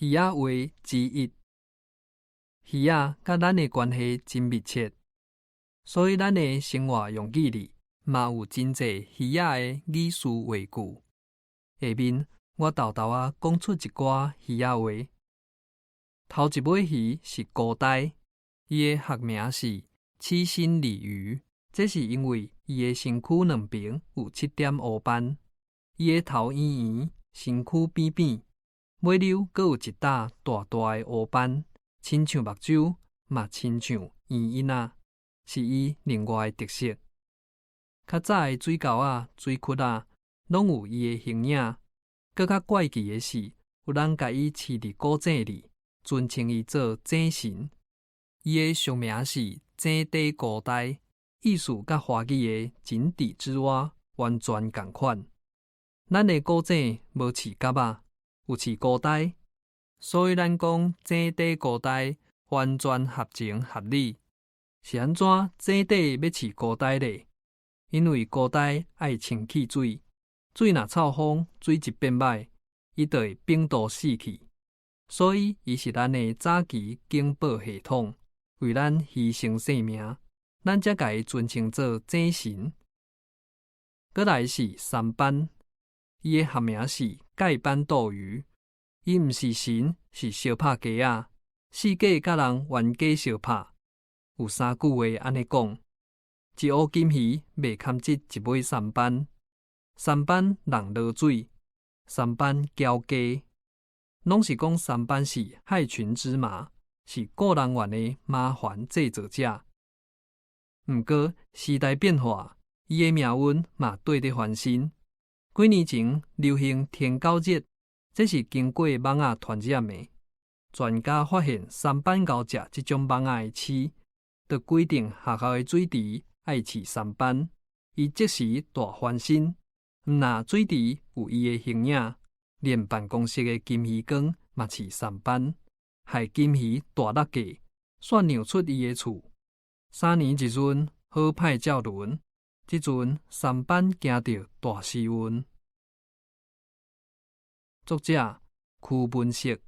魚仔話之一。魚仔佮咱的關係真密切，所以咱的生活用語裡嘛有真濟魚仔的語詞話句。下面我沓沓仔講出一寡魚仔話。頭一尾魚是孤呆，伊的學名是七星鯉魚，這是因為伊的身軀兩爿有七點烏斑，伊的頭圓圓，身軀扁扁，尾溜閣有一搭大大的烏斑，親像目睭，嘛親像圓印仔，是伊另外的特色。較早的水溝仔、水窟仔，攏有伊的形影。閣較怪奇的是，有人共伊飼佇古井裡，尊稱伊做井神。伊的俗名是井底孤呆，意思佮華語的井底之蛙完全仝款。咱的古井無飼蛤仔，有飼孤呆，所以咱講井底孤呆完全合情合理。是按怎井底欲飼孤呆咧？因為孤呆愛清氣水，水若臭風，水質變歹，伊就會病毒死去。所以伊是咱的早期警報系統，為咱犧牲性命，咱才共伊尊稱做井神。閣來是三斑，伊的學名是蓋斑鬥魚，伊毋是神，是相拍雞仔，四界佮人冤家相拍。有三句話按呢講：一烏金魚袂堪得一尾三斑，三斑人落水，三斑枵雞，攏是講三斑是害群之馬，是顧人怨的麻煩製造者。毋過時代變化，伊的命運嘛綴咧翻身。幾年前流行天狗熱，這是經過蠓仔傳染的。專家發現三斑𠢕食這種蠓仔的刺，就規定學校的水池愛飼三斑，伊即時大翻身。毋但水池有伊的形影，連辦公室的金魚缸嘛飼三斑，害金魚大落價，煞讓出伊的厝。三年一閏，好歹照輪。這陣三斑驚著大時運。作者：區文色。